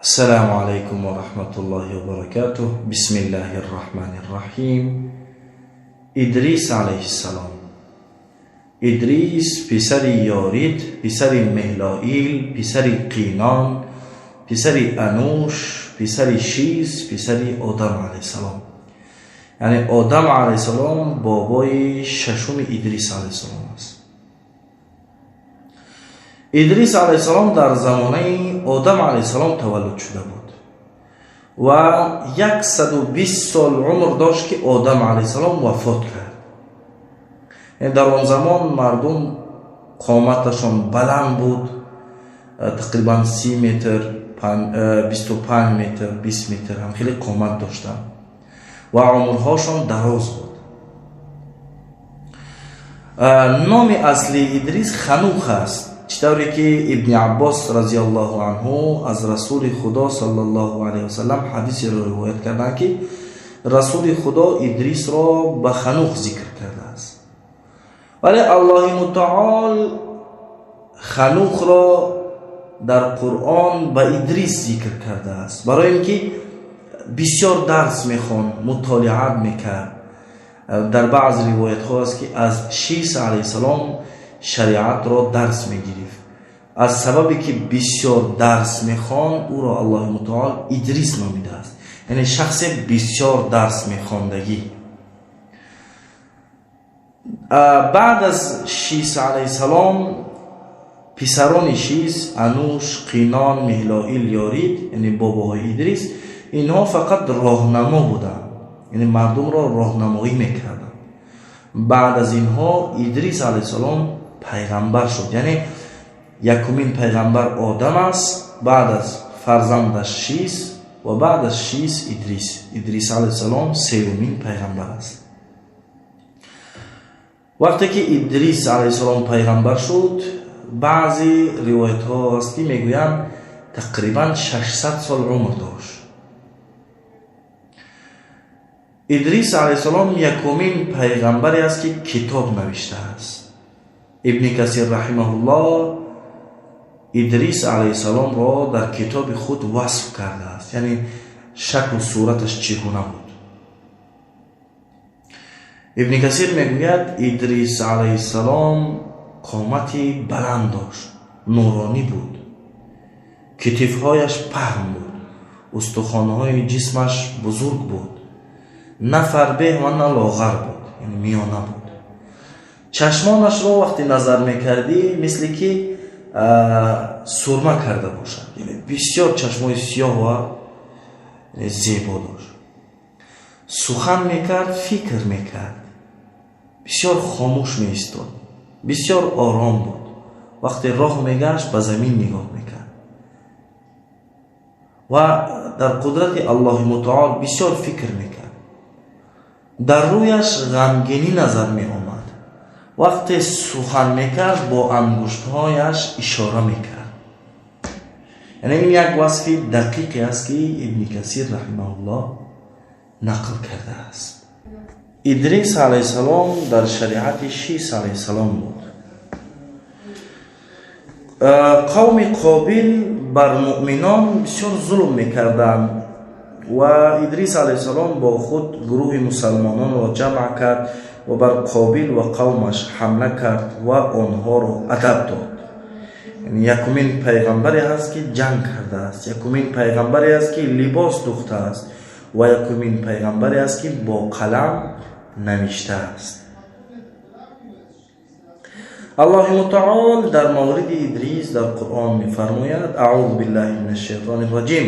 Ассалому алайкум ва раҳматуллоҳи ва баракатуҳ. Бисмиллаҳир раҳманир раҳим. Идрис алайҳиссалом. Идрис писари Ёрид, писари Меҳлоил, писари Қинон, писари Ануш, писари Шис, писари Одам алайҳиссалом. Яъне Одам алайҳиссалом бобои шашуми Идрис алайҳиссалом аст. Идрис алайҳиссалом дар замонаи Одам алайҳиссалом таваллуд шуда буд ва 120 сол умр дошт, ки Одам алайҳиссалом вафот кард. Дар он замон мардум қоматашон баланд буд, тақрибан 30 метр, 25 метр, 20 метр ҳам хеле қомат доштанд ва умрҳошон дароз буд. Номи аслии Идрис Ханух аст, чӣ тавре ки Ибни Аббос разиаллоҳу анҳу аз Расули Худо саллаллоҳу алайҳи васалам ҳадисеро ривоят карданд, ки Расули Худо Идрисро ба Ханух зикр кардааст, вале Аллоҳи Мутаол Ханухро дар Қуръон ба Идрис зикр кардааст, барои ин ки бисёр дарс мехонд, мутолиат мекард. Дар баъзе ривоятҳо аст, ки аз Шис алайҳиссалом шариатро дарс мегирифт. Аз сабабе ки бисёр дарс мехонд, ӯро Аллоҳи Мутаол Идрис номидааст, яъне шахсе бисёр дарс мехондагӣ. Баъд аз Шис алайҳиссалом писарони Шис, Ануш, Қинон, Меҳлоил, Ёрид, яъне бобоҳои Идрис, инҳо фақат роҳнамо буданд, яъне мардумро роҳнамоӣ мекарданд. Баъд аз инҳо Идрис алайҳиссалом пайғамбар шуд, яъне якумин пайғамбар Одам аст, баъд аз фарзандаш Шис ва баъд аз Шис Идрис. Идрис алайҳиссалом сеюмин пайғамбар аст. Вақте ки Идрис алайҳиссалом пайғамбар шуд, баъзе ривоятҳо аст, ки мегӯянд, тақрибан 600 сол умр дошт. Идрис алайҳиссалом якумин пайғамбаре аст, ки китоб навиштааст. Ибни Касир раҳимаҳуллоҳ Идрис алайҳиссаломро дар китоби худ васф кардааст, яъне шаклу сураташ чӣ гуна буд. Ибни Касир мегӯяд: Идрис алайҳиссалом қомати баланд дошт, нуронӣ буд, китифҳояш паҳн буд, устухонҳои ҷисмаш бузург буд, на фарбеҳ ва на лоғар буд, яъне миёна буд. Чашмонашро вақте назар мекардӣ, мисле ки сурма карда бошад, яъне бисёр чашмои сиёҳ ва зебо дошт. Сухан мекард, фикр мекард, бисёр хомӯш меистод, бисёр ором буд. Вақте роҳ мегашт, ба замин нигоҳ мекард ва дар қудрати Аллоҳи Мутаол бисёр фикр мекард. Дар рӯяш ғамгинӣ назар меомад. Вақте сухан мекард, бо ангуштҳояш ишора мекард. Яъне ин як васфи дақиқе аст, ки Ибни Касир раҳимаҳуллоҳ нақл кардааст. Идрис алайҳиссалом дар шариати Шис алайҳиссалом буд. Қавми Қобил бар муъминон бисёр зулм мекарданд ва Идрис алайҳиссалом бо худ гурӯҳи мусалмононро ҷамъ кард ва бар Қобил ва қавмаш ҳамла кард ва онҳоро адаб дод. Якумин пайғамбаре ҳаст, ки ҷанг кардааст, якумин пайғамбаре аст, ки либос духтааст, ва якумин пайғамбаре аст, ки бо қалам навиштааст. Аллоҳи Мутаол дар мавриди Идрис дар Қуръон мефармояд: аъузу биллаҳи мин ашшайтони раҷим,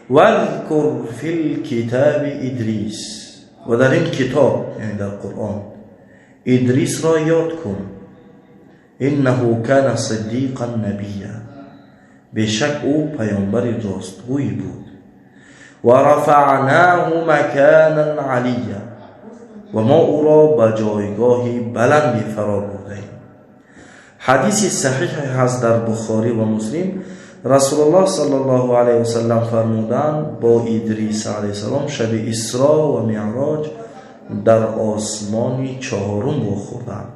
вазкур фил китаби Идрис, ва дар ин китоб, яъне дар Қуръон, Идрисро ёд кун, иннаҳу кана сиддиқан набия, бешак ӯ паёмбари ростгӯй буд, ва рафаънаҳу маканан алия, ва мо ӯро ба ҷойгоҳи баланде фаро бурдаем. Ҳадиси саҳиҳе ҳаст дар Бухорӣ ва Муслим. Расулуллоҳ саллаллоҳу алайҳи васалам фармуданд: бо Идрис алайҳиссалом шаби Исро ва Меъроҷ дар осмони чаҳорум вохӯрданд.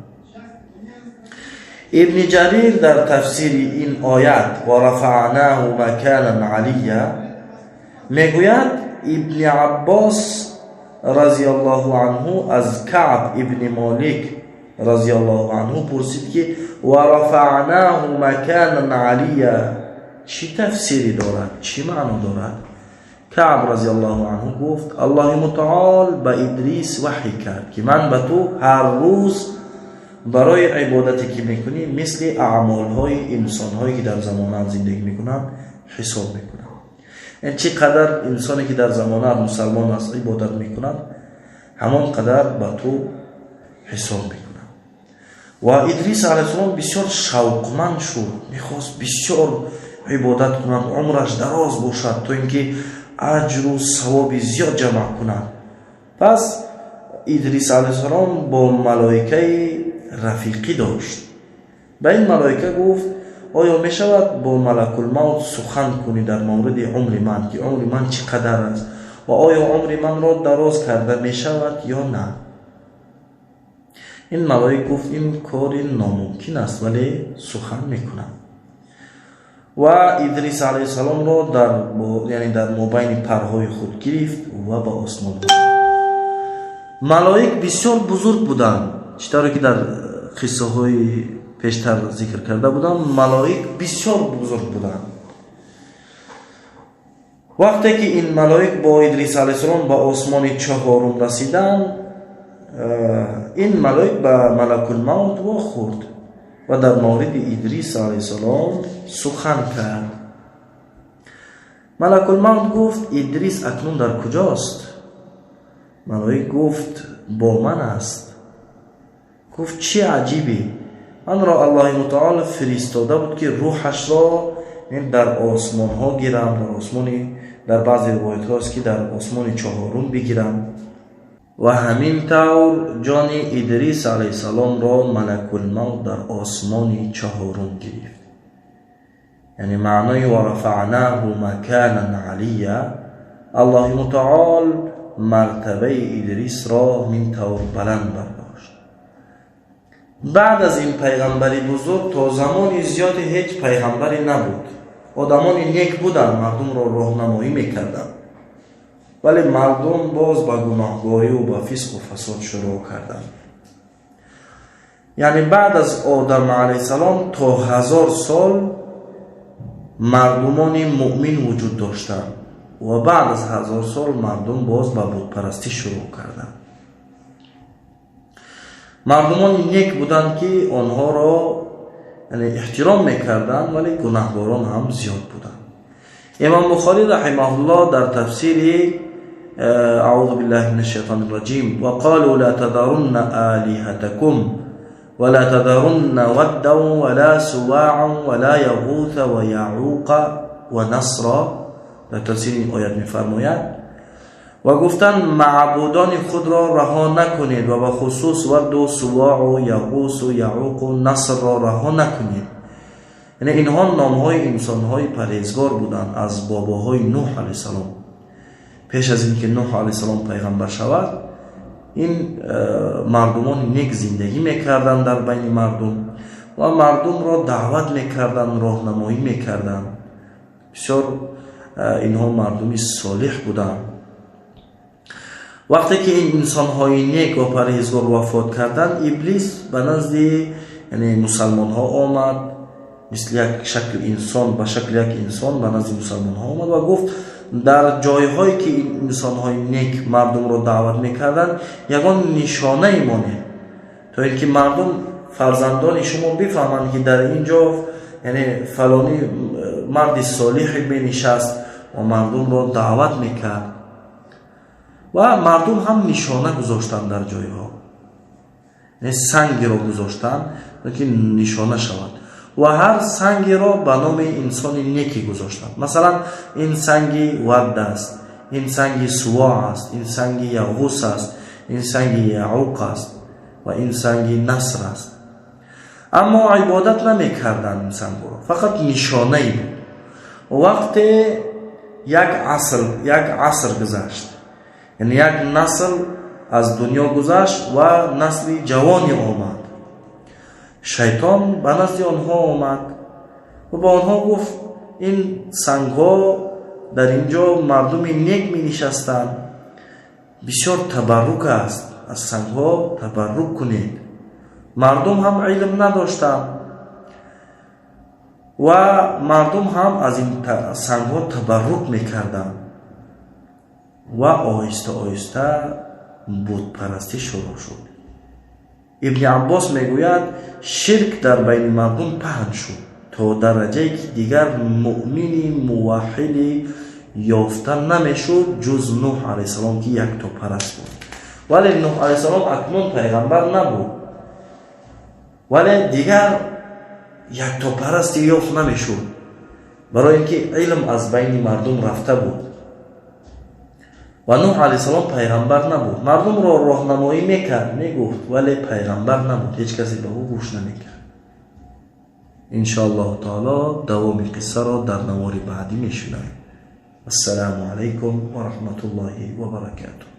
Ибни Ҷарир дар тафсири ин оят ва рафаънаҳу маканан алия. Мегӯяд, Ибни Аббос разияллоҳу анҳу аз Каъб ибни Молик разияллоҳу анҳу пурсид, ки ва рафаънаҳу маканан алия чӣ тафсире дорад, чӣ маъно дорад? Каъб разияллоҳу анҳу гуфт: Аллоҳи мутаол ба Идрис ваҳй кард, ки ман ба ту ҳар рӯз барои ибодате ки мекунӣ, мисли аъмолҳои инсонҳое ки дар замонат зиндагӣ мекунанд, ҳисоб мекунам. Яъне чӣ қадар инсоне ки дар замонат мусалмон аст, ибодат мекунад, ҳамон қадар ба ту ҳисоб мекунам. Ва Идрис алайҳиссалом бисёр шавқманд шуд, мехост бисёр ибодат кунад, умраш дароз бошад, то ин ки аҷру савоби зиёд ҷамъ кунад. Пас Идрис алайҳиссалом бо малоикаи рафиқӣ дошт. Ба ин малоика гуфт: оё мешавад бо Малакулмавт сухан кунӣ дар мавриди умри ман, ки умри ман чӣ қадар аст ва оё умри манро дароз карда мешавад ё на? Ин малоик гуфт: ин кори номумкин аст, вале сухан мекунам. Ва Идрис алайҳиссаломро яъне дар мобайни парҳои худ гирифт ва ба осмон бурд. Малоик бисёр бузург буданд. Чӣ тавре ки дар қиссаҳои пештар зикр карда будам, малоик бисёр бузург буданд. Вақте ки ин малоик бо Идрис алайҳиссалом ба осмони чаҳорум расиданд, ин малоик ба Малакулмавт вохӯрд ва дар мавриди Идрис алайҳиссалом сухан кард. Малакулмавт гуфт: Идрис акнун дар куҷост? Малоик гуфт: бо ман аст. Гуфт: чӣ аҷибе, манро Аллоҳи мутаол фиристода буд, ки рӯҳашро дар осмонҳо гирам, дар осмони, дар баъзе ривоятҳо аст, ки дар осмони чаҳорум бигирам. Ва ҳамин тавр ҷони Идрис алайҳиссаломро Малакулмавт дар осмони чаҳорум гирифт. Яъне маънои ва рафаънаҳу маканан алия, Аллоҳи мутаол мартабаи Идрисро ҳамин тавр баланд бардошт. Баъд аз ин пайғамбари бузург то замони зиёде ҳеҷ пайғамбаре набуд. Одамони нек буданд, мардумро роҳнамоӣ мекарданд, вале мардум боз ба гуноҳгорию ба фисқу фасод шурӯъ карданд. Яъне баъд аз Одам алайҳиссалом то 1000 сол мардумони муъмин вуҷуд доштанд ва баъд аз 1000 сол мардум боз ба бутпарастӣ шурӯъ карданд. Мардумони нек буданд, ки онҳоро эҳтиром мекарданд, вале гунаҳгорон ҳам зиёд буданд. Имом Бухорӣ раҳимаҳуллоҳ дар тафсири аъузу биллаҳи мин ашшайтони рраҷим ва қолу ла тадарунна олиҳатакум ва ла тадарунна ваддан ва ла суваан ва ла яғуса ва яъуқа ва насра, дар тафсири ин оят мефармояд: ва гуфтанд, маъбудони худро раҳо накунед ва ба хусус Вадду, Суваъу, Яғусу, Яъуқу, Насрро раҳо накунед. Яъне инҳо номҳои инсонҳои парҳезгор буданд аз бобоҳои Нуҳ алайҳиссалом. Пеш аз ин ки Нуҳ алайҳиссалом пайғамбар шавад, ин мардумони нек зиндагӣ мекарданд дар байни мардум ва мардумро даъват мекарданд, роҳнамоӣ мекарданд. Бисёр инҳо мардуми солиҳ буданд. Вақте ки ин инсонҳои нек ва парҳезгор вафот карданд, Иблис ба назди, яъне, мусалмонҳо омад, мисли як шакли инсон, ба шакли як инсон ба назди мусалмонҳо омад ва гуфт: дар ҷойҳое ки ин инсонҳои нек мардумро даъват мекарданд, ягон нишонае монед, то ин ки мардум, фарзандони шумо бифаҳманд, ки дар ин ҷо, яъне, фалонӣ марди солиҳе менишаст ва мардумро даъват мекард. Ва мардум ҳам нишона гузоштанд дар ҷойҳо, сангеро гузоштанд, ки нишона шавад, ва ҳар сангеро ба номи инсони неке гузоштанд. Масалан, ин санги Вадд аст, ин санги Сувоъ аст, ин санги Яғус аст, ин санги Яъуқ аст ва ин санги Наср аст. Аммо ибодат намекарданд ин сангҳоро, фақат нишонае буд. Вақте як аср гузашт, яъне як насл аз дунё гузашт ва насли ҷавоне омад, шайтон ба назди онҳо омад ва ба онҳо гуфт: ин сангҳо Дар ин ҷо мардуми нек менишастанд, бисёр табаррук аст, аз сангҳо табаррук кунед. Мардум ҳам илм надоштанд ва мардум ҳам аз ин сангҳо табаррук мекарданд ва оҳиста оҳиста бутпарастӣ шурӯъ шуд. Ибни Аббос мегӯяд, ширк дар байни мардум паҳн шуд то дараҷае ки дигар муъмини муваҳҳиди ёфта намешуд, ҷуз Нуҳ алайҳиссалом, ки яктопараст буд. Вале Нуҳ алайҳиссалом акнун пайғамбар набуд, вале дигар яктопарасти ёфт намешуд, барои ин ки илм аз байни мардум рафта буд ва Нуҳ алайҳиссалом пайғамбар набуд. Мардумро роҳнамоӣ мекард, мегуфт, вале пайғамбар набуд, ҳеҷ касе ба ӯ гӯш намекард. Иншоаллоҳу таоло давоми қиссаро дар навори баъдӣ мешунавем. Ассалому алайкум ва раҳматуллоҳи ва баракатуҳ.